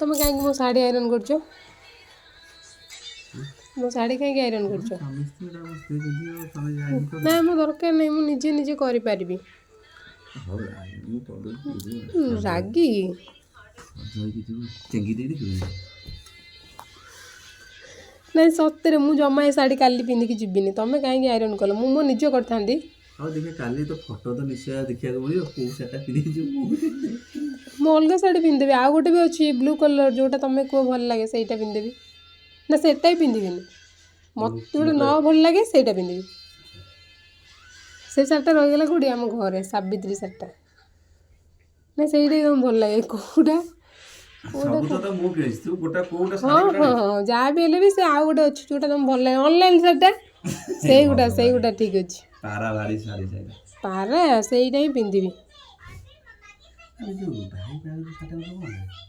ତମେ କାହିଁକି ମୋ ଶାଢ଼ୀ ଆଇରନ୍ କରୁଛ? ମୋ ଶାଢ଼ୀ କାହିଁକି ଆଇରନ୍ କରୁଛ? ସ୍ୱାମୀ ସ୍ତ୍ରୀ, ଏଇଟା ମୋ ସ୍ତ୍ରୀ ପିନ୍ଧିବ, ସ୍ୱାମୀ ଆଇରନ୍ କରିଦେବ। ନା, ମୋ ଦରକାର ନାହିଁ, ମୁଁ ନିଜେ ନିଜେ କରିପାରିବି। ହଉ, ମୁଁ କରିଦେଉଛି। ରାଗି। ସଜ ହେଇକି ଯିବୁ, ଚେଙ୍ଗି ଦେଇ ଦେଖିବୁ। ନାଇଁ, ସତରେ ମୁଁ ଜମା ଏ ଶାଢ଼ୀ କାଲି ପିନ୍ଧିକି ଯିବିନି। ତମେ କାହିଁକି ଆଇରନ୍ କଲ? ମୁଁ ମୋ ନିଜ କରିଥାନ୍ତି। ହଉ ଦେଖିଆ, କାଲି ତ ଫଟୋ ତ ନିଶ୍ଚୟ ଦେଖିବାକୁ ମିଳିବ, କୋଉ ଶାଢ଼ୀଟା ପିନ୍ଧିକି ଯିବୁ ମୁଁ ବି ଦେଖିଦେବି। ମୁଁ ଅଲଗା ଶାଢ଼ୀ ପିନ୍ଧିଦେବି। ଆଉ ଗୋଟେ ବି ଅଛି ବ୍ଲୁ କଲର୍, ଯେଉଁଟା ତମେ କୁହ ଭଲ ଲାଗେ, ସେଇଟା ପିନ୍ଧିଦେବି। ନା, ସେଟା ବି ପିନ୍ଧିବିନି। ମୋତେ ଯେଉଁଟା ନ ଭଲ ଲାଗେ, ସେଇଟା ପିନ୍ଧିବି। ସେ ଶାଢ଼ୀଟା ରହିଗଲା କେଉଁଠି? ଆମ ଘରେ ସାବିତ୍ରୀ ଶାଢ଼ୀଟା ନା, ସେଇଟା ବି ତମକୁ ଭଲ ଲାଗେ କେଉଁଟା? ସବୁ ତ ମୁଁ କିଣିଛି, ତୁ ଗୋଟା କୋଉଟା ହଁ। ଶାଢ଼ୀ? ହଁ, ଯାହା ବି ହେଲେ ବି ସେ ଆଉ ଗୋଟେ ଅଛି ଯେଉଁଟା ତମକୁ ଭଲ ଲାଗେ, ଅନଲାଇନ୍ ଶାଢ଼ୀଟା, ସେଇଗୁଟା ଠିକ୍ ଅଛି। ପାରା ଭାରି ଶାଢ଼ୀ ସେଇଟା। ପାରା, ସେଇଟା ହିଁ ପିନ୍ଧିବି। ଆରେ, ଯୋଉ ଭାଇ ବାହାଘର ଶାଢ଼ୀଟା କଣ?